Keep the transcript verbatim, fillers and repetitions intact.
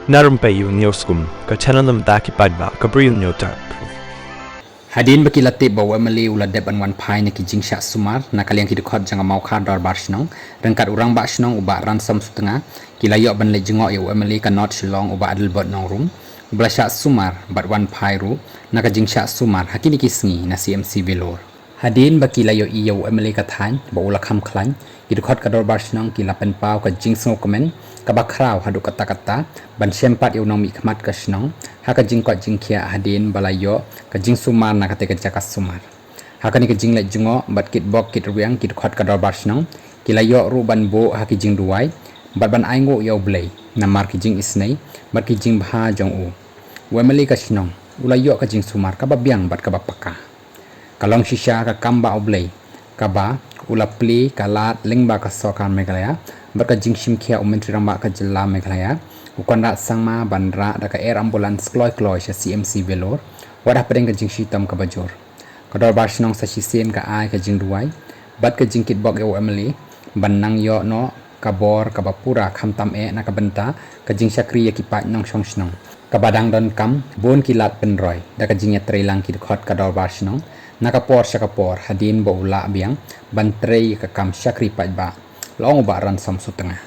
Na rympei ïa u News Kum, ka channel na bynta ki paidbah ka Bri u News Tap. Hadien ba ki la tip ba u MLA u la dep ban wan phai na ki jingshah sumar na ka liang ki dkhot jong ka Mawkhar Dorbar Shnong, ryngkat u Rangbah Shnong u Bah Ransom Sutnga, ki la ïoh ban leit jngoh ïa u MLA ka North Shillong u Bah Adelbert Nongrum, uba la shah sumar bad wan phai ruh na ka jingshah sumar ha kine ki sngi na CMC Vellore. Hadien ba ki la ïohi ïa u MLA ka thaiñ ba u la kham khlaiñ, ki dkhot ka Dorbar Shnong ki la pynpaw ka jingsngewkmen kaba khraw haduh katta katta ban shem pat ïa u nongmihkhmat ka shnong ha ka jingkoit jingkhiah hadien ba la ïoh ka jingsumar na katei ka jaka sumar. Ha kane ka jingleit jngoh bad kitbok kitrwiang, ki dkhot ka Dorbar Shnong ki la ïoh ruh ban buh ha ki jingduwai bad ban ainguh ïa U Blei namar ki jingisynei bad ki jingbha jong u. U MLA ka shnong u la ïoh ka jingsumar kaba biang bad kaba paka. Ka long shisha ka kam bah U Blei kaba u la plie ka lad lyngba ka sorkar Meghalaya bad ka jingshimkhia u Myntri Rangbah ka jylla Meghalaya, u Conrad Sangma, ban rah da ka air ambulance kloi kloi sha CMC Vellore, wat hapdeng ka jingshitom kaba jur. Ka Dorbar Shnong sa shisien ka ai ka jingduwai bad ka jingkitbok ïa u MLA ban nang ïoh noh ka bor kaba pura khamtam eh na ka bynta ka jingshakri ïa ki paid nongshong shnong, kaba dang donkam bun ki lad pynroi da ka jingïatreilang ki dkhot ka Dorbar Shnong na ka por sha ka por hadien ba u lah biang ban trei ïa ka kam shakri paidbah, la ong u Bah Ransom Sutnga.